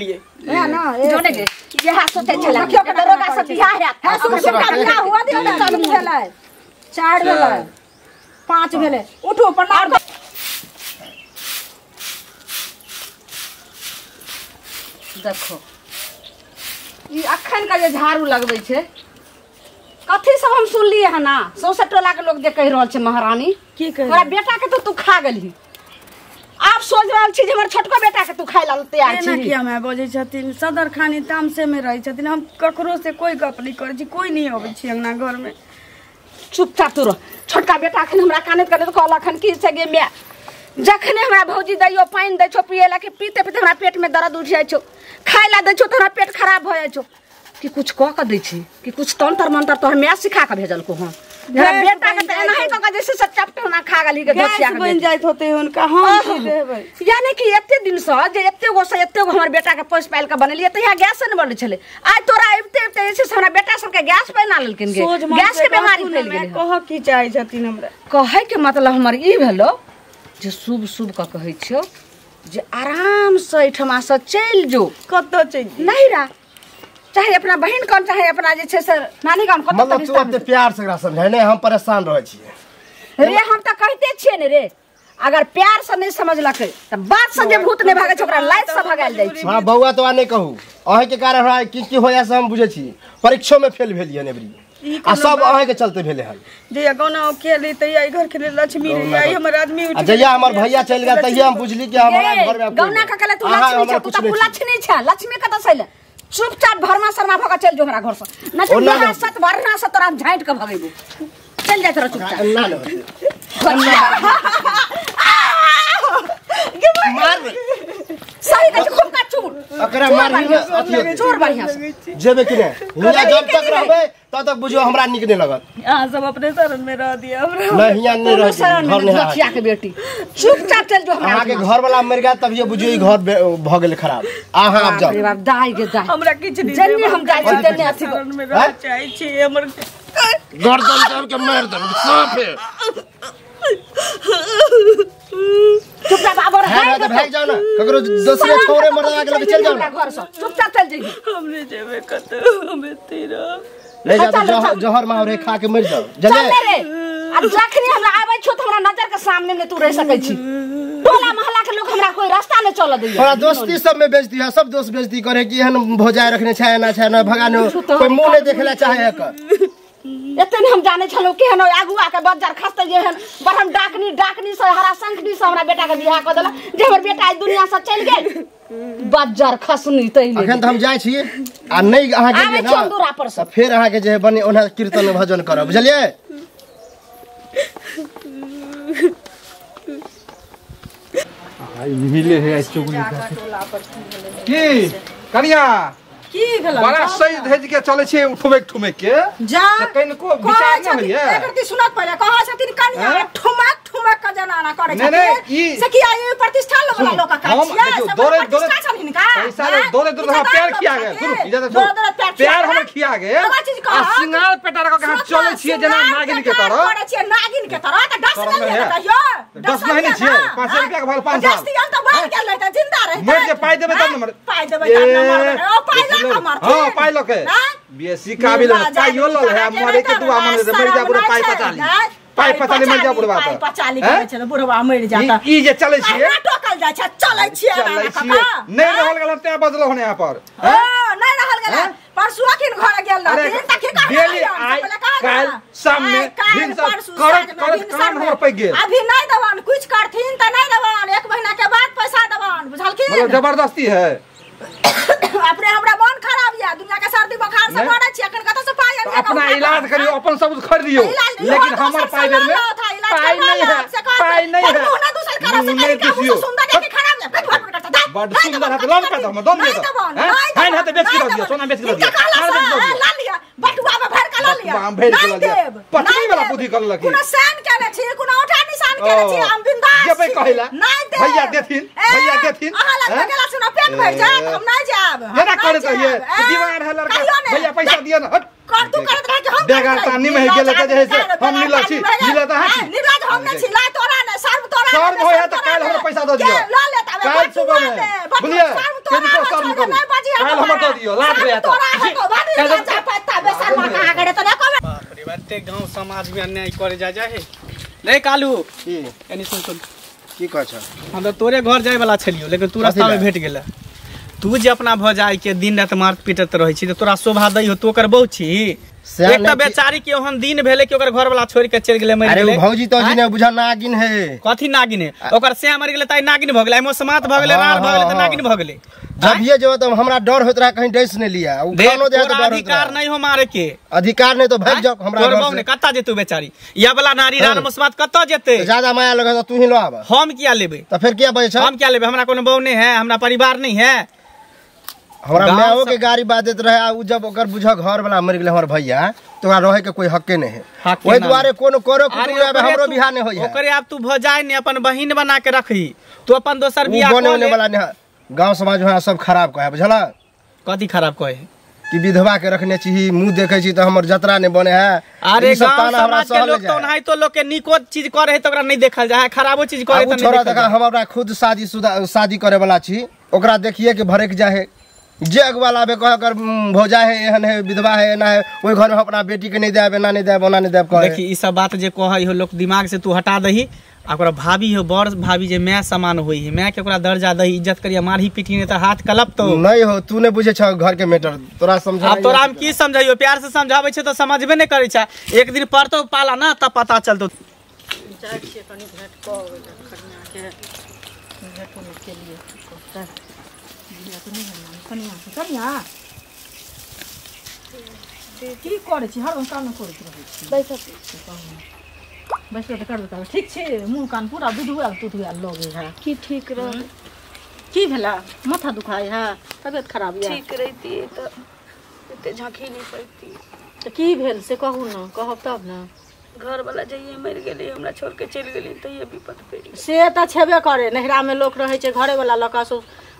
लिए है ना जोने के इएह सोचै छला दरोगा से बियाह हैत हां सुन सुन बियाह हुआ दियो ना 3 भेलै 4 भेलै 5 भेलै उठू प्रणाम। देखो ई अखन का जे झाड़ू लगबै छै कथी सब हम सुनलिए हन ना सौंसे टोला के लोग जे कहि रहल छै महारानी की कहि तोरा बेटा के तो तू खा गेलही आप सोच रहल छी जे हमर छोटको बेटा के तू खाइ ला तैयार छी। एना किया माय बजै छथिन सदर खानी तामसे में रहै छथिन हम ककरो से कोई गप नहीं करै छी कोई नहीं अबै छी अंगना घर में। चुपचाप तू रह। छोटका बेटा अखन हमरा कानैत कानैत कहलक हन की से गे my जखने हमरा भौजी दैयो पानि दै छौ पियै ला कि पीते पीते हमरा पेट में दर्द उठि जाइ छौ खाइ ला दै छौ तऽ हमरा पेट खराब भऽ जाइ छौ कि कुछ कऽ के दै छी कि कुछ तंत्र मंत्र तोहर my सिखा के भेजलको हन बेटा के तऽ एनाही कऽ के जैसे से चपटना खा गेली के गैस बनि जाइत होतै हुनका हम की देबै यानी कि एते दिन से जे एते गो से एते गो हमर बेटा के पोसि पालि के बनेलियै तऽ यहाँ गैस ने बनै छलै आइ तोरा अबिते अबिते जे छै से हमरा बेटा सबके गैस बना लेलखिन गे गैस के बीमारी फैल गेलै। कहऽ की चाहै छथिन हमरा कहै के मतलब हमर ई भेलो जे शुभ शुभ के कहै छियौ जे आराम से एहिठमा से चलि जो कतऽ चलि नहिरा चाहे अपना बहिन कन चाहे अपना जे छै से नानी गाम कतऽ मतलब तू एते प्यार से एकरा समझाय नहीं हम परेशान रहै छियै रे हम तऽ कहिते छियै ने रे अगर प्यार से नहीं समझलकै तऽ बात से जे भूत नहीं भागै छै ओकरा लाइत से भगायल जाइ छै। हां बौआ तो नहीं कहू अहीं के कारण हमरा की की होया से हम बुझै छी परीक्षो में फेल भेलियै एबरी आ सब अहीं के चलते भेले हन। जहिया गौना खेली तहिया घर के लक्ष्मी रे आई हमर आदमी उठ जहिया हमर भैया चलि गेल तहिया हम बुझली कि हमरा घर में गौना के कहले तू लक्ष्मी छै तू तऽ लक्ष्मी छै लक्ष्मी कतऽ से अइले चुपचाप भरमा शर्मा भऽ के चलि जो हमरा घर से नहीं तो यहाँ सत वरना से तोरा झाँटि के भगेबो चल जाइत रह चुपचाप। ना ना मार सही कहै खूब का चूर एकरा मारही अथी चूर बढ़िया से जेबे कि नहीं हिया जब तक रहबे तब तक बुझियो हमरा नीक नहीं लगत। अहाँ सब अपने शरण में रह दिया हमरा नहीं हिया नहीं रह घर नहीं बचिया के बेटी चुपचाप चल जो हमरा अहाँ के घर वाला मर गया तभिए बुझियो ई घर भ गेल खराब। अहाँ आब जाओ रे बाप दाई के दाई हमरा किछ नहीं जन्ने हम जाइ छी तन्ने अथी शरण में रह चाहै छी हमर गर्दन दाब के मार देब साफ है चुपचाप आब है तो भाग जाओ ना ककरो दूसरे छोरे मरदा के लगे चल जाओ ना घर से चुपचाप चल जइही हम नहीं जेबे कतौ हम एते रहब ले जा तो जहर मार खा के मर जाओ चल रे आ जखनी हमरा आबै छौ त हमरा नजर के सामने ने तू रह सकै छी टोला मोहल्ला के लोग हमरा कोई रास्ता नहीं चल दैया हमरा दोस्ती सब में बेच दिया सब दोस्त बेच दी करे कि एहन भोजाय रखने छै ना छै ना भगानो कोई मुंह नहीं देखला चाहे एकर एते ने हम जाने छलौ केहन आगू आके बज्जर खसते जे एहन बरहम डाकनी डाकनी से हरा शंखनी से हमरा बेटा के बियाह क देला जे हमर बेटा आज दुनिया से चलि गेल बज्जर खसनी तै अखन त हम जाइ छी आ नहीं अहाँ के आबै छी दूरा पर से फेर अहाँ के जे बने ओना कीर्तन भजन करब बुझलियै। आई मिले है आज चुगली की कनिया की भेल बड़ा सही धज के चलै छै ठुमेक ठुमेक के जा कनिको विचार न होइए एकर सुनत पहिले कहै छथिन कनिया ठुमक ठुमक के जनाना करै नहीं छथिन से की आई प्रतिष्ठा लोग वाला लोक का हम छियै दौड़े दौड़े प्रतिष्ठा छथिन हिनका पैसा ले दौड़े दौड़े हम प्यार खिया गेल सुनू इजाजत दो प्यार हमर खिया गेल आ सिंगार पेटार के हम चलै छियै जेना नागिन के तरह करै छियै नागिन के तरह त 10 गेल त कहियो 10 महीने छियै 5 रुपया के भल 5 साल जस्ती हम त मर गेल त जिंदा रहतै मर जे पाइ देबै तब न मर पाइ देबै तब न मरबै ओ पाइ लऽ के मरथिन हां पाइ लऽ के बेसी काबिल पाइयो लऽ है मरे के दुआ मांगे मर जा बुढ़ा पाइ पचा ली पाइ पचा ली मर जा बुढ़वा पाइ पचा ली कहै छै बुढ़वा मर जाता ई जे चलै छियै टोकल जाइ छै चलै छियै नहीं रहल गेल तें बजलो हन यहाँ पर ओ नहीं रहल गेल परसू अखिन घर गेल रहथिन त की कर डेली आइ काल शाम में दिन सब करत करत कान हमर पैग गेल अभी नहीं देवन कुछ करथिन त नहीं देवन 1 महीना के बाद पैसा देवन बुझलखिन मतलब जबरदस्ती है अपने हमरा मन खराब या दुनिया के सर्दी बुखार से मरै छी अखन कतऽ से पाइ आनि अपना इलाज करियो अपन सब कुछ खरीदियो लेकिन हमर पाइ बेर में पाइ नहीं है पाइ नहीं है मुंह ना दूसर करा से कहि के मुंह सुंदर के खराब ले पेट भर करता बड सुंदर है लाल पे हम दम दे दो हैं है त बेच के दऽ दियो सोना बेच के दऽ दियो ला लिया बटुआ में भर के ला लिया बटुआ में भर के ला लिया पत्नी वाला बुद्धि कर लगी कोनो शान केने छी कोनो औठा निशान केने छी हम बिंदास जेबै कहिला भैया देथिन भैया देथिन अहाँ लग गेला सुना पेट भर जात हम नहीं जाब केना करत रहिए दीवार है लड़का भैया पैसा दियो ना हट कर तू करत रह के हम बेगरतानी में गेल के जे है से हम नीला छी नीला त हां नीला हम नै छी ला तोरा नै सर्व तोरा शर्म होय है त काल हमरा पैसा दऽ दियौ ल ले तबे काल सुबह में बुझलियै केनिको शर्म करू काल हमर दऽ दियौ लाज होय है तोरा हेतो बादी जा पैता बेशर्म कहाँ करे त देखो बाप रे बाते गांव समाज में अन्याय करे जा जा है रे कालू की एनी सुन सुन की कहै छ हम त तोरे घर जाय वाला छलियो लेकिन तू रास्ता में भेट गेला तू जे अपना भ जाय के दिन रात मारत पीटत रहै छी त तोरा शोभा दै हो तू ओकर बहु छी एक त बेचारी के ओहन दिन भेले कि ओकर घर वाला छोड़ के चल गेले मर गेले। अरे भौजी तो जी ने बुझा नागिन है कथि नागिन है ओकर से मर गेले ताई नागिन भ गेले मोसमात भ गेले रार भ गेले त नागिन भ गेले। जब ये जो तो हमरा डर होत रहा कहीं डस नहीं लिया उ खानो दे तो डर अधिकार नहीं हो मारे के अधिकार नहीं तो भाग जाओ हमरा घर से तोर कत्ता जेतू बेचारी या वाला नारी रार मोसमात कत्ता जेते ज्यादा माया लगे तो तू ही लो आब हम किया लेबे त फिर किया बजे छ हम किया लेबे हमरा कोनो बहु नहीं है हमरा परिवार नहीं है। हमरा माओ के गाड़ी बाजत रहे आ उ जब ओकर बुझा घर वाला मर गेले हमर भैया तो ओकरा रहे के कोई हक्के नहीं है ओइ दुआरे कोनो करो कुटुंब आबे हमरो बियाह नहीं होई है ओकरे आप तू भ जाय ने अपन बहिन बना के रखी तू अपन दोसर बियाह बने होने वाला नहीं गांव समाज में सब खराब कहे बुझला कथि खराब कहे कि विधवा के रखने छी मुंह देखे छी त हमर जतरा नहीं बने है। अरे गांव समाज के लोग तो ओनाही तो लोग के निको चीज करे है त ओकरा नहीं देखल जाय है खराबो चीज करे त नहीं छोड़ा देखा हम अपना खुद शादीशुदा शादी करे वाला छी ओकरा देखिए के भरक जाए है जे अगवा लाबे कह कर भौजा है एहन है विधवा है एना है ओइ घर में अपना बेटी के नहीं देब एना नहीं देब ओना नहीं देब कहे। देखी ई सब बात जे कहै हो लोग दिमाग से तू हटा दही आ ओकरा भाभी हो बड़ भाभी जे my समान होई है my के ओकरा दर्जा दही इज्जत करिया मारही पीटी नहीं त हाथ कलप तो नहीं हो तू नहीं बुझे छ घर के मैटर तोरा समझा अब तोरा हम की समझाइयो प्यार से समझाबै छै त समझबे नहीं करै छै एक दिन पड़तो पाला ना तब पता चलतो। जाइ छियै कनी भेट कऽ अबै लए कनिया के भेटो नहि केलियै कहतै कनिया कनिया की करै छी हर काम करैत रहै छी बैसत बैसत तऽ करबै करबै ठीक छै मुँह कान पूरा दुधुआयल तुधुआयल लगै है की ठीक रह की भेला माथा दुखाय है तबियत खराब है ठीक रहती तऽ एते झाँकी नहीं पड़ती तऽ की भेल से कहू ने कहब तब ने घर वाला जइए मर गेलै हमरा छोड़ के चलि गेलै तऽ ये विपद पड़ि से तऽ छेबे करे नैहरामे लोक रहै छै घरे वाला लऽ कऽ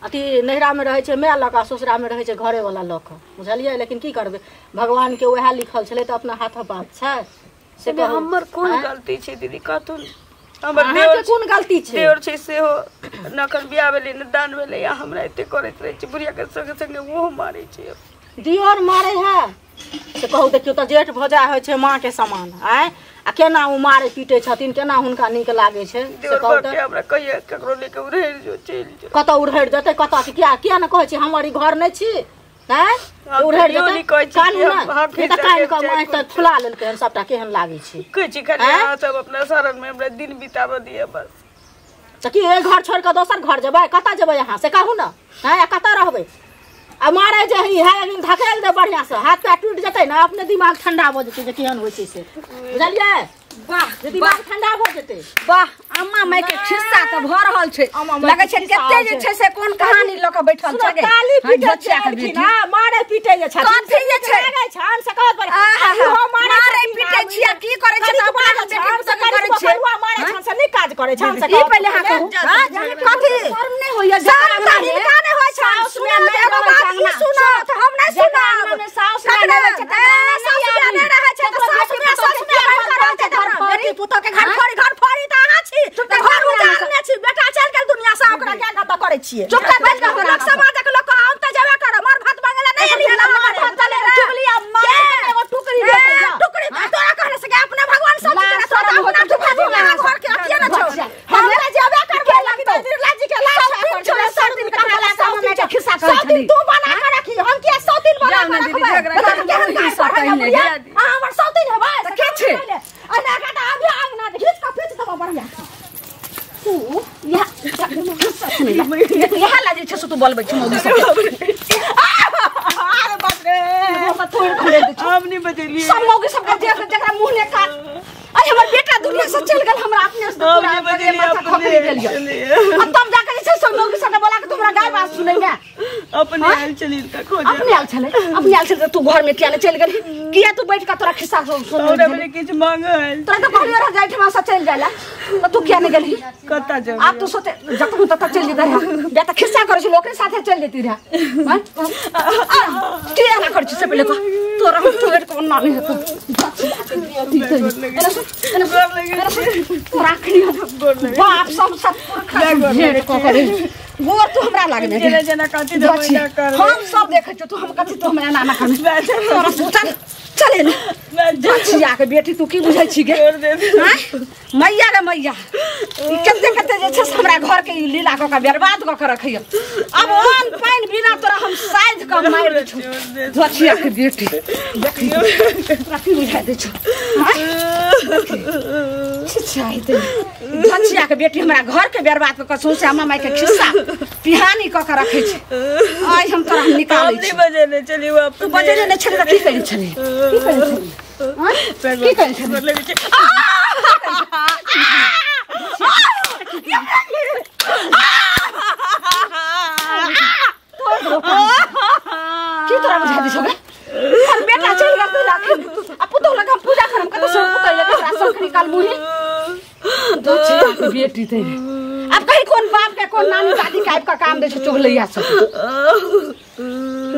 अथी नैहरामे रहै छै my लऽ कऽ ससुरामे रहै छै घरे वाला लऽ कऽ बुझलियै लेकिन की करबै भगवान के वएह लिखल छलै तऽ अपना हाथक बात छै से हमर कोन गलती छै दीदी कहथुन हमर अहाँके कोन गलती छै देवर छै सेहो नखन बियाह भेलै ने दान भेलै आ हमरा एते करैत रहै छै बुढ़िया के संगे संगे ओहो मारै छै दियोर मारै है से कहू देखियौ तऽ जेठ भौजा होइ छै माँ के समान आँय आ केना ओ मारै पीटै छथिन केना हुनका नीक लागै छै से कहू तऽ हमरा कहिया ककरो लेके उड़ैर जो चलि जो कतऽ उड़ैर जेतै कतऽ किया किया ने कहै छी हमर ई घर नहि छी आँय उड़ैर जेतै कानू ने तऽ कानि कऽ आँखि तऽ फुला लेलकै हन सबटा केहन लागै छै कहै छी खाली अहाँ सब अपना शरण मे हमरा दिन बिताबऽ दिअ बस तऽ की एहि घर छोड़ि कऽ दोसर घर जेबै कतऽ जेबै अहाँ से कहू ने आँय कतऽ रहबै आ मारे जे ही है एकदम धकेल दे बढ़िया से हाथ पैर टूट जेतै ने अपने दिमाग ठंडा भऽ जेतै जे केहन होइ छै से बुझलियै वाह जे दिमाग ठंडा भऽ जेतै वाह अम्मा माय के खिस्सा तऽ भऽ रहल छै लगै छै कते जे छै से कोन कहानी लऽ कऽ बैठल छै ताली पीटै छै ना मारे पीटै जे छै कथी जे छै लागै छन से कहत पर इहो मारे पीटै छियै की करै छै तऽ अपना बेटी से करै छै मारे छन से नहि काज करै छन से ई पहिले अहाँ कहू कथी शर्म नहि होइया शर्म तऽ हिनका नहि होइ छन सुनू एगो बात ई सुनू तऽ हम नहि सुनब साउस नहि रहै छै साउस नहि रहै छै तऽ साउस मे साउस मे रहै छै बेटी पुतोह के घर फोड़ी तऽ अहाँ छी तऽ घर उजाड़ने छी बेटा चलि गेल दुनिया से ओकरा क्या गप करै छियै चुपचाप बैठ कऽ लोक समाजक लोक हम तऽ जेबे करब मर भात मांगे ला नहि एलियै मर भात चले चुगली आ मार एगो टुकड़ी भेटै टुकड़ी तोरा कहने से अपने भगवान सब चीज तोरा अपना टुकड़ी घर के अथिए न छौ हम तऽ जेबे करबै लगतौ बिरला जी के लाज छोड़े सब दिन कहाँ ला सब में के खिस्सा करै 100 दिन तू बना के रखी हम किया 100 दिन बना के रखबै आ हमर 100 दिन हेबै तऽ के छै आ ना काटा अभी अंगना घीच के फीच देबो बढ़िया तू यहाँ यहाँ ला जे छै से तू बोलबै छी मौगी सब अरे बाप रे हम तोड़ खोले दे हम नहीं बजेलियै सब मौगी सब के देख जकरा मुंह ने काट अरे हमर बेटा दुनिया से चल गेल हमरा अपने से पूरा माथा खोखली गेल आ तब जाके जे छै सब मौगी सब के बोला के हमरा गाय बात सुनै में अपने आयल छली त खोजे। अपने आयल छले, अपने आयल छले तू घर में किया ने चल गेली? किया तू बैठ के तोरा खिस्सा सुन? हमरा बड़े किछ मांग आयल। तोरा त कहलियो रह जाय ठमा से चल जाला त तू किया ने गेली? कत जाब आब तू सोचे जत तत चल जेता रह, या त खिस्सा करै छी लोकरे साथे चल जेती रह। हां किया ना करै छी से पहिले कह, तोरा हम तोड़ को ना नहीं हेतो। तोरा खनी बाप सब सब पुरखा भेट क करे गोर तू हमरा लागने जेना जेना कथि देबै ना कर। हम सब देखै छियौ तू हम कथि तू हमरा ना ना करबे। तोरा चल चले ने बचिया के बेटी तू की बुझै छी गे? मैया गे मैया, ई कते कते जे छै से हमरा घर के ई लीला क के बर्बाद क के रखैया। अब अन्न पानि बिना तोरा हम साइज क मारि दै छौ बचिया के बेटी। देखी तोरा की बुझा दै छौ? बचिया के बेटी हमरा घर के बर्बाद क के सौंसे अम्मा माई के खिस्सा पिहानी क के रखै छै। आइ हम तोरा निकालै छी। बजेने चली वापस। तू बजेने नै छली त की करै छली? की करै छली? की करै छली? की तोरा बुझा दै छौ गे? हमर बेटा चलि गेल तै राखी आ पुतहु लग हम पूजा करम कतौ से पुतहु लग हमरा शंख निकाल मुही बचिया के बेटी तै। अब कहीं कौन बाप के कौन नानी दादी के आबि के काम दै छै चुगलैया सब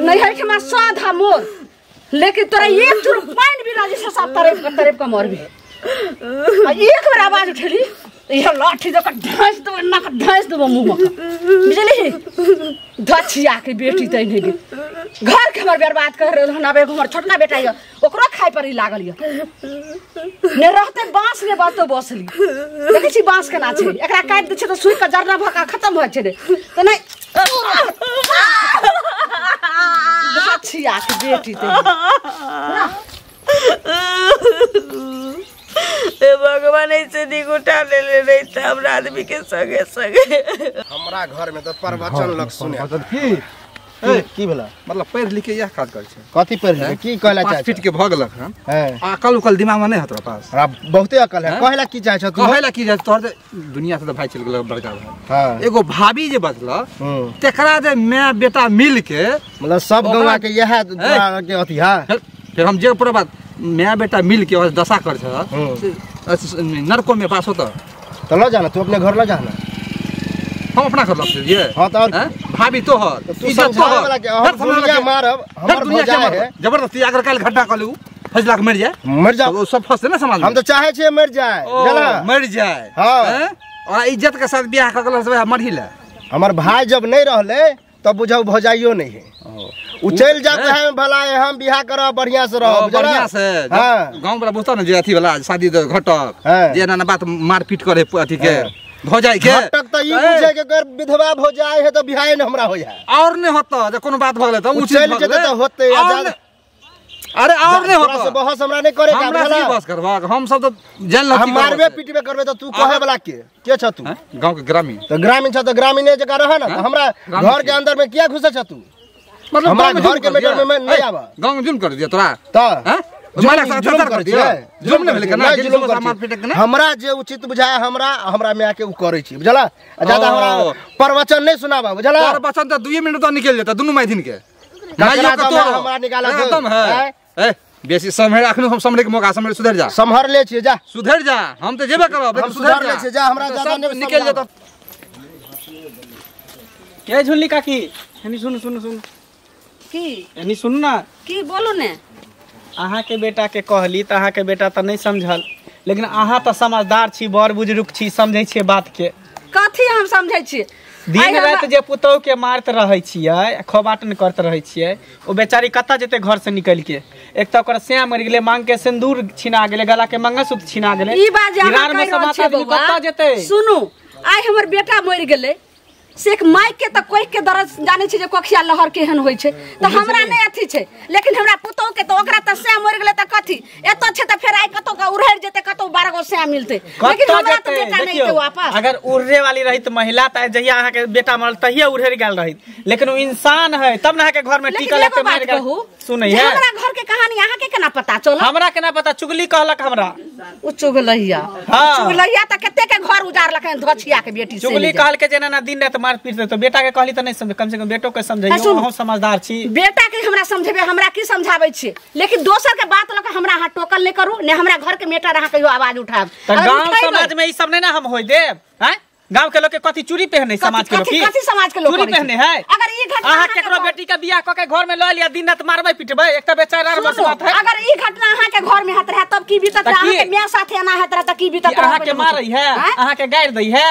नहीं है कि हमरा साध मोर, लेकिन तोरा एक चुर पानि बिना जे छै सब तरेप के मरबी। आ एक बेर आवाज उठेली यह लाठी दऽ के ढाँसि देबो, एना के ढाँसि देबो मुँह मे, बुझलिही? धचिया के बेटी तै नहि घर के हमर बर्बाद कर रहल हन। आब एगो हमर छोटका बेटा यऽ ओकरो खाय पर ही लागल यऽ, ने रहते बाँस ने बातो बसली। देखै छी बाँस केना छै, एकरा काटि दै छै तऽ सूखि के जरना भऽ के खतम भऽ जाइ छै तऽ नहि। धचिया के बेटी तै हे भगवान, ऐसे निक उठा लेले रही त हमरा आदमी के संगे संगे। हमरा घर में त प्रवचन लग सुने की की भेला? मतलब पढ़ लिख के यह काज करै छै। कथि पढ़ लिख की कहला चाहै? 5 फीट के भ गेलक हन, अकल उकल दिमाग में नहीं है तोरा पास। हमरा बहुते अकल है। कहला की चाहै छ तू? कहला की चाहै तोहर दुनिया से त भाई चल गेल बड़का भाई। हां एगो भाभी जे बचल तेकरा जे my बेटा मिल के मतलब सब गौवा के यह के अथि है। फिर हम जे पूरा बात my बेटा मिल के दशा कर छ नरको में पास होता तो ल जाना तू अपने घर ल जाना। हम अपना घर लग ये। हां त और भाभी तोहर तू समझावे वाला के हम दुनिया मारब हमर भौजाई है जबरदस्ती अगर काल घटना कलू फैसला के मर जाए मर जाओ तो सब फंसते ना समाज में। हम तो चाहे छे मर जाए जाला मर जाए। हां और इज्जत के साथ बियाह क गेल सब मरही ले। हमर भाई जब नहीं रहले तब बुझाऊ भौजाइयो नहीं है, उ चल जाते हैं भला है हम बियाह करब बढ़िया से रहब बढ़िया से। गांव वाला बुझता ना जे अथी वाला शादी घटक जे ना ना बात मारपीट करे अथी के भौजाई के घटक त ई बुझे के अगर विधवा भौजाई है त बियाह न हमरा हो जाए और नहीं होता जे कोनो बात भ गेलै त उ चल जेते त होते। अरे और नहीं होता से बहस हमरा नहीं करे का हमरा से बहस करबा हम सब त जान ल हम मारबे पीटबे करबे त तू कहे वाला के के छ तू? गांव के ग्रामीण त ग्रामीण छ त ग्रामीणे जका रह ना, हमरा घर के अंदर में किया घुसे छ तू? मतलब हमरा घर के मैटर में नहीं आवा। गांव में जुल्म कर दिया तोरा त हां मारा साथ अत्याचार कर दिया जुल्म नहीं भेलै केना जुल्म कर मार पीट के ना। हमरा जे उचित बुझाए हमरा हमरा माय के उ करै छी बुझला। ज्यादा हमरा प्रवचन नहीं सुनाबा बुझला। प्रवचन त 2 मिनट त निकल जेता दुनु माय दिन के माइयो के तो हमरा निकाला खत्म है। ए बेसी समय अखनो हम समरे के मौका समय सुधर जा। सम्हर ले छी जा सुधर जा हम त जेबे करब लेकिन सुधर ले छी जा हमरा ज्यादा नहीं निकल जेता। के झुनली काकी एनी सुन सुन सुन की एनी सुन ना की बोलू ने। अहाँ के बेटा के कहली त अहाँ के बेटा त नहीं समझल, लेकिन अहाँ त समझदार छी बड़ बुजुर्ग छी समझै छियै बात के। कथी हम समझै छियै? दिन राति जे पुतहु के मारत रहै छियै खोबाटन करत रहै छियै ओ बेचारी कतऽ जेतै घर से निकल के? एक तऽ ओकर सैं मरि गेलै, मांग के सिंदूर छिना गेलै, गला के मंगलसूत्र छिना गेलै। ई बात जे अहाँ कहि रहल छियै बौआ, कतऽ जेतै? सुनू आइ हमर बेटा मरि गेलै से एक माइक के त कोख के दर्द जानै छै जे कोखिया लहर केहन होइ छै त हमरा नहि अथी छै, लेकिन हमरा पुतहु के त ओकरा त सैं मरि गेलै त कथी एतऽ छै त फेर आइ कतौ के उड़हरि जेतै कतौ 12 गो सैं मिलतै, लेकिन हमरा त बेटा नहि एतै वापस। अगर उड़े वाली रही त महिला त जहिया अहाँ के बेटा मरल तहिया उड़हरि गेल रही, लेकिन ओ इंसान है तब न अहाँ के घर में टिकल है त मरि गेल। सुनै है हमरा घर के कहानी कहानी अहाँ के केना पता चलल? हमरा केना पता? चुगली कहलक हमरा। ओ चुगलैया। हां चुगलैया त कते के घर उजारलक धछिया के बेटी से। चुगली कहल के जेना ना दिन रात मार पीट दे, तो बेटा के कहली त नहीं समझ, कम से कम बेटो के समझाइयो, अहूं समझदार छी। बेटा के हमरा समझेबे, हमरा की समझाबै छी, लेकिन दोसर के बात लके हमरा अहाँ टोकल नहीं करू, ने हमरा घर के मेटर अहाँ कहियो आवाज उठाब। गांव समाज में ई सब नहीं ना हम होय देब। हैं गांव के लोग के कथी चूड़ी पहने, समाज के लोग कथी समाज के लोग चूड़ी पहने है। अगर ई घटना अहाँ केकरो बेटी के बियाह क के घर में ल लिया, दिन रात मारबै पिटबै, एकटा बेचारा आर बस बात है। अगर ई घटना अहाँ के घर में होत रहे तब की बीतत रहे? अहाँ के माय साथे एना होत रहे त की बीतत रहे? अहाँ के मारै है, अहाँ के गारि दै है।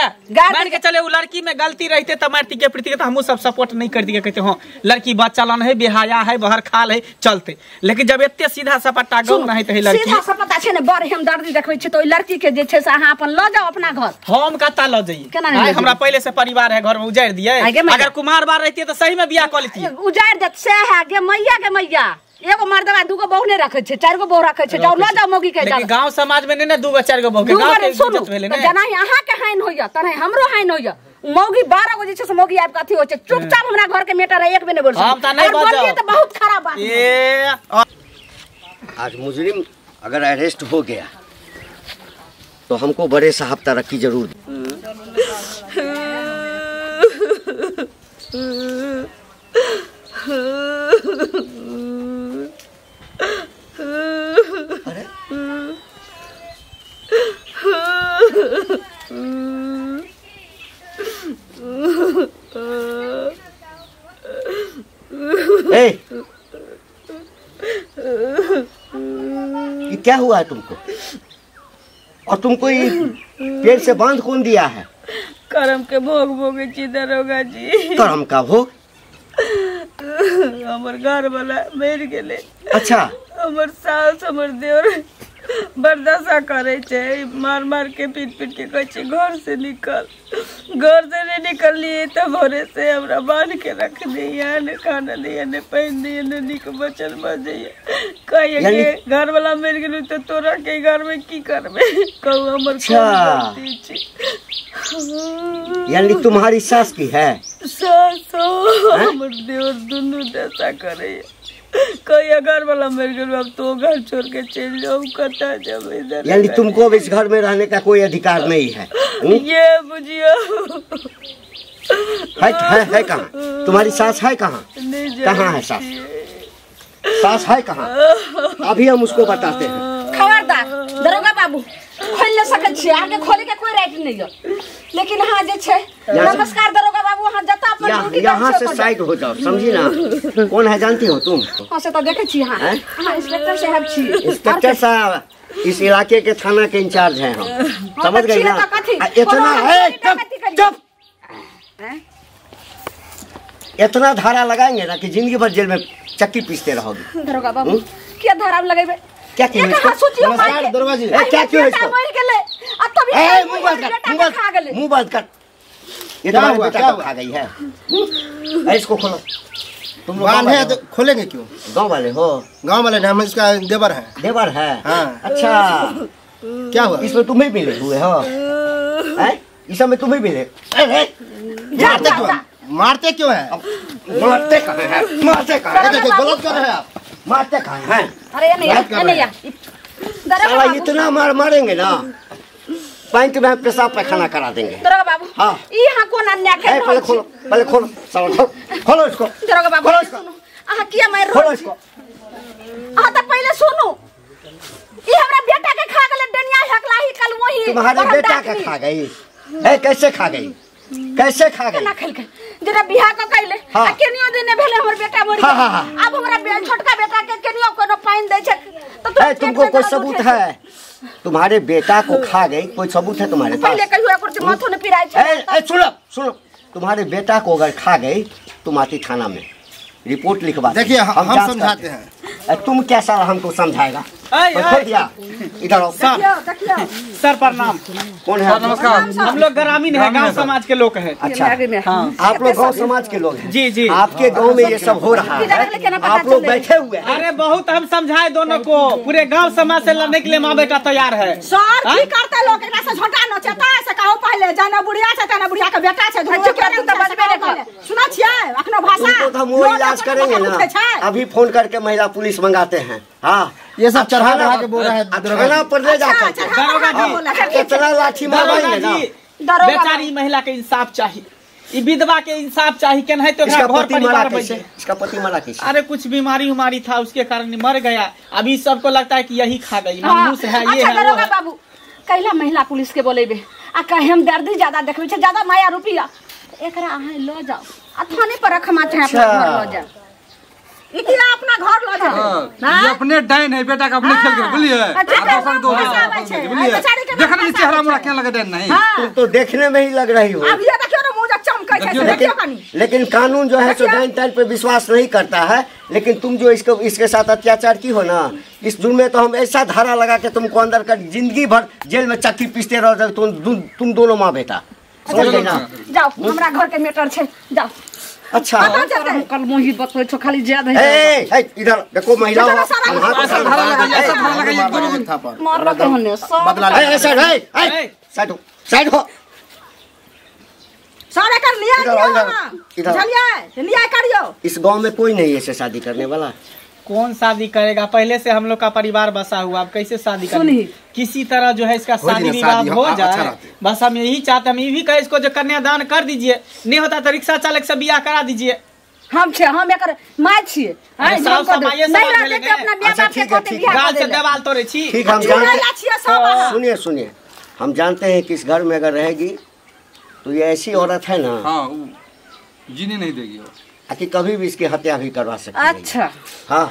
मान के चले उ लड़की में गलती रहते त मारती के प्रति त हमहु सब सपोर्ट नहीं कर दिए, कहते हां लड़की बच्चा लन है, बेहाया है, बहर खाल है, चलते। लेकिन जब एते सीधा सपाटा गांव नहीं त लड़की सीधा सपाटा छै ने, बड़ हमदर्दी देखबै छै त ओइ लड़की के जे छै से अहाँ अपन ल जाउ अपना घर। हम कता ल जाइए? हमरा पहले से परिवार है, घर में उजाड़ दिए। अगर कुमार बार रहती है तो सही में बियाह कर लेती। उजाड़ देत से है गे मैया, गे मैया एगो मर्दवा दूगो बहू नहीं रखे छै, चार गो बहू रखे छै, जाउ ल जाउ मौगी के। लेकिन गांव समाज में नहीं ना दूगो चार गो बहू के, गांव के इज्जत भेले ने। जना अहाँ के हानि होइया तने हमरो हानि होइया। मौगी 12 गो जे छै से मौगी आबि के अथी होइ छै। चुपचाप हमरा घर के मेटर है, एक बेर नहीं बोल। हम त नहीं बोलिए त बहुत खराब बात। ए आज मुजरिम अगर अरेस्ट हो गया तो हमको बड़े साहब तरक्की जरूर। अरे ए, ये क्या हुआ है तुमको? और तुमको ये पेड़ से बांध कौन दिया है? करम के भोग भोगे छी दरोगा जी। करम का भोग? हमर घर वाला मर गेले। अच्छा। हमर सास हमर देवर बर्दाश्त करे छै, मार मार के पीट पीट के कहै छै घर से निकल, घर से नहीं निकलिए तो भोरे से हमरा बांध के रख दिया, ने खाना दिया, ने पानि दिया, ने निक बचल बजैया। कहिए के घर वाला मर गेल तो तोरा के घर में की करबे? कहू हमर गलती छै। यानी तुम्हारी सास की है? सास हमर देवर दुनू दशा करे। कहिया घर वाला मर गेल अब तो घर छोड़ के चल जाओ, कता जब इधर। यानी तुमको अब इस घर में रहने का कोई अधिकार नहीं है। ये बुझियो है कहाँ तुम्हारी सास? है कहाँ? कहाँ है सास? सास है कहाँ? अभी हम उसको बताते हैं। खबरदार दरोगा बाबू, खोल ले सकै छी, अहाँ के खोले के कोई राइट नहीं है। लेकिन हाँ जे छै, नमस्कार दरोगा बाबू, अहाँ जता अपन ड्यूटी यहाँ से साइड हो जाओ, समझी ना? कौन है जानती हो तुम? हां से त देखै छी। हां हां इंस्पेक्टर साहब छी। इंस्पेक्टर साहब इस इलाके के थाना के इंचार्ज हैं हम, समझ गई ना? इतना है चुप, इतना धारा लगाएंगे ना कि जिंदगी भर जेल में चक्की पीसते रहोगे। दरोगा बाबू क्या धारा लगेबे? क्या क्यों इसको? नमस्कार दरोगा जी। क्या क्यों इसको? ए मुंह बंद कर, मुंह बंद कर। ये तुम्हारे बेटा को खा गई है। इसको खोलो। तुम लोग बांधे हैं तो खोलेंगे क्यों? गांव वाले हो? गांव वाले नहीं, हम इसका देवर है। देवर है? हाँ। अच्छा क्या हुआ? इसमें तुम्हें मिले हुए हो? हैं? इस समय तुम्हें मिले? मारते क्यों? मारते क्यों है? मारते कहाँ है? मारते कहाँ है? गलत कर रहे हैं आप। मारते कहाँ हैं? अरे ये नहीं, ये नहीं यार। साला इतना मार मारेंगे ना, पैंट में पेशाब पैखाना करा देंगे। दरोगा बाबू, हाँ यहाँ कौन अन्याय कर रहा है? पहले खोलो, पहले खोलो, साला खोलो, खोलो इसको। दरोगा बाबू, खोलो इसको। अहाँ किया मार खोलो इसको। अहाँ तो पहले सुनो, ये हमरा बेटा के खा गए डनिया हकला ही कल वही। तुम्हारे बेटा के खा गई? ए कैसे खा गई? कैसे खा गई? ना खेल के जरा बियाह क कैले आ केनियो दिन भेले हमर बेटा मर गेल। अब हमरा छोटका बेटा के केनियो कोनो पानि दै छै तो तुमको कोई सबूत है? तुम्हारे बेटा को खा गई, कोई सबूत है तुम्हारे पास? पहले कहियो एकर माथो ने पिराय छै। ए सुनो सुनो, तुम्हारे बेटा को अगर खा गई तुम आती थाना में रिपोर्ट लिखवा। देखिए हम समझाते हैं। तुम क्या साला हमको समझाएगा? खोल दिया। इधर आओ। सर प्रणाम। कौन है? नमस्कार, हम लोग ग्रामीण है, गांव समाज के लोग हैं। अच्छा, आप लोग गांव समाज के लोग हैं? जी जी। आपके गांव में ये सब हो रहा है, आप लोग बैठे हुए हैं। अरे बहुत हम समझाए दोनों को, पूरे गांव समाज से लड़ने के लिए माँ बेटा तैयार है। सर की करते लोग एकरा से झोटा नोचता से कहो पहले जाना बुढ़िया छै तना बुढ़िया के बेटा छै, चुप कर तू त बजबे नै कर। सुना छियै अखनो भाषा? तुमको तो हम वो इलाज करेंगे ना, अभी फोन करके महिला पुलिस मंगाते हैं। हाँ, ये सब चढ़ा चढ़ा के बोल रहा है, थाना पर ले जाकर कितना लाठी मारेंगे ना। बेचारी महिला के इंसाफ चाहिए, विधवा के इंसाफ चाहिए। केन है तो इसका घर पति मरा परिवार कैसे? बचे। इसका पति मरा कैसे? अरे कुछ बीमारी उमारी था, उसके कारण मर गया। अभी सबको लगता है कि यही खा गई, मनहूस है ये है वो है। बाबू कैला महिला पुलिस के बोलेबे आ कहे हम दर्दी ज्यादा देखबे छै, ज्यादा माया रुपया एकरा अहाँ ल जाओ आ थाने पर रखमा छै, अपना घर ल जाओ। ई किया अपना घर ल जाओ? ये अपने डाइन है बेटा का, अपने खेल के बुझलिए। दोसर दो बुझलिए, देखने चेहरा मोरा क्या लगे डाइन नहीं। तुम तो देखने में ही लग रही हो। अब ये देखियो ना मुंह चमकै छै, देखियो कनी। लेकिन कानून जो है सो डाइन टाइन पे विश्वास नहीं करता है। लेकिन तुम जो इसको इसके साथ अत्याचार की हो ना, इस जुर्म में तो हम ऐसा धारा लगा के तुमको अंदर कर जिंदगी भर जेल में चक्की पीसते रहो तुम दोनों माँ बेटा। समझ गई ना? जाओ, हमरा घर के मैटर छै, जाओ। अच्छा, कल मोही बतबै छो खाली ज्यादा। ए ए इधर देखो महिला हो, मारलक हने सब। ए साइड, ए साइड हो, साइड हो। सारे कर लिया दियो, बुझलिए? लिया करियो। इस गांव में कोई नहीं है ऐसे शादी करने वाला। कौन शादी करेगा? पहले से हम लोग का परिवार बसा हुआ, अब कैसे शादी करें? किसी तरह जो है इसका शादी विवाह हो जाए, बस हम यही चाहते। हम ये भी कहे इसको जो कन्यादान कर दीजिए, नहीं होता तो रिक्शा चालक से बियाह करा दीजिए। हम छे, हम एकर my छिए। सुनिए सुनिए, हम जानते हैं कि इस घर में अगर रहेगी तो ये ऐसी औरत है ना, जीने नहीं देगी कि कभी भी इसकी हत्या भी करवा सकती है। अच्छा हाँ,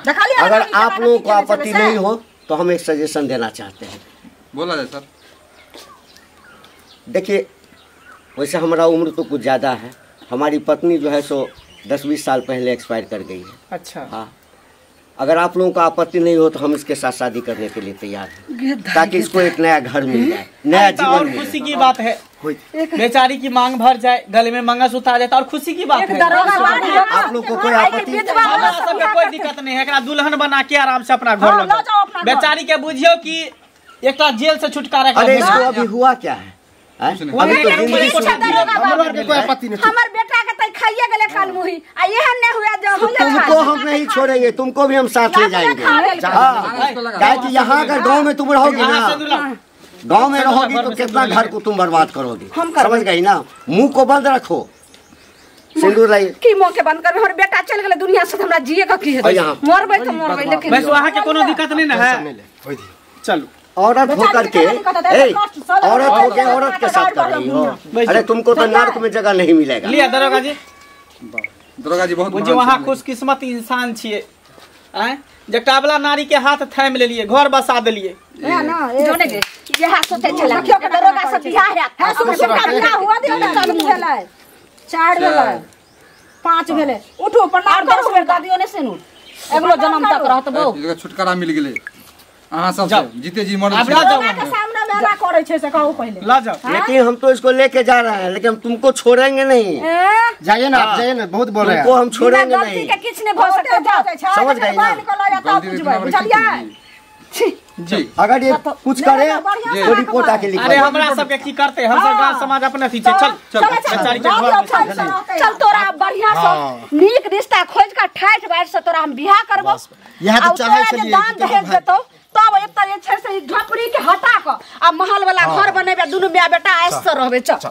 अगर आप लोगों को आपत्ति नहीं हो तो हम एक सजेशन देना चाहते हैं। बोला जाए सर। देखिए, वैसे हमारा उम्र तो कुछ ज़्यादा है, हमारी पत्नी जो है सो 10-20 साल पहले एक्सपायर कर गई है। अच्छा हाँ, अगर आप लोगों को आपत्ति नहीं हो तो हम इसके साथ शादी करने के लिए तैयार हैं, ताकि इसको एक नया घर मिल जाए, नया जीवन। और खुशी की बात है, बेचारी की मांग भर जाए, गले में मंगलसूत्र आ जाए और खुशी की बात है। आप लोग को कोई आपत्ति? कोई दिक्कत नहीं है, दुल्हन बना के आराम से अपना घर लग जाओ। बेचारी के बुझियो कि एक जेल से छुटकारा। अरे इसको अभी हुआ क्या है? अभी तो जिंदगी हमर बेटा के त खाइए गेले काल मुही आ एहन नै हुआ जो हम तुमको हम नहीं छोड़ेंगे, तुमको भी हम साथ ले जाएंगे। काहे कि यहाँ अगर गांव में तुम रहोगी ना, गांव में रहोगी तो कितना घर को तुम बर्बाद करोगी, समझ गई ना? मुंह को बंद रखो, सिंदूर लाई की मुंह के बंद कर। हमर बेटा चल गेले दुनिया से, हमरा जिए के की हेतै? मरबै त मरबै, लेकिन बस वहां के कोनो दिक्कत नहीं ना है। चलो, औरत होकर के औरत होके औरत के साथ कर रही हो, अरे तुमको तो नर्क में जगह नहीं मिलेगा। लिया दरोगा जी, दरोगा जी बहुत बुझे वहाँ खुशकिस्मत इंसान छिए, जकरा वाला नारी के हाथ थाम लेलिए, घर बसा देलिए। यह सोचे छला दरोगा से बियाह हैत, बियाह हुआ दियो त चलू भेलै, 4 भेलै, 5 भेलै, उठू प्रणाम करू दादियो ने सेनु एगलो जन्म तक रहत बौ। छुटकारा मिल गेलै अहाँ सब जीते जी मर के सामने मेला करे छै से कहू पहले ला जाओ। लेकिन हम तो इसको लेके जा रहे हैं, लेकिन हम तुमको छोड़ेंगे नहीं। जाइए ना आप, जाइए ना, बहुत बोल रहे हैं। तुमको हम छोड़ेंगे नहीं, के किछ नहीं भ सकते, जाओ। समझ गई ना? जी अगर ये कुछ करे तो रिपोर्ट आके लिखा। अरे हमरा सब के की करते, हम सब गांव समाज अपने थी। चल चल बेचारी के घर चल, तोरा बढ़िया से नीक रिश्ता खोज के ठाठ बाट से तोरा हम बियाह करबो। यहां तो चाहे चलिए दान दहेज देतौ तब एक जे छै से झोपड़ी के हटा क आ महल वाला घर बनेबे, दुनू my बेटा ऐश से रहबे। चल।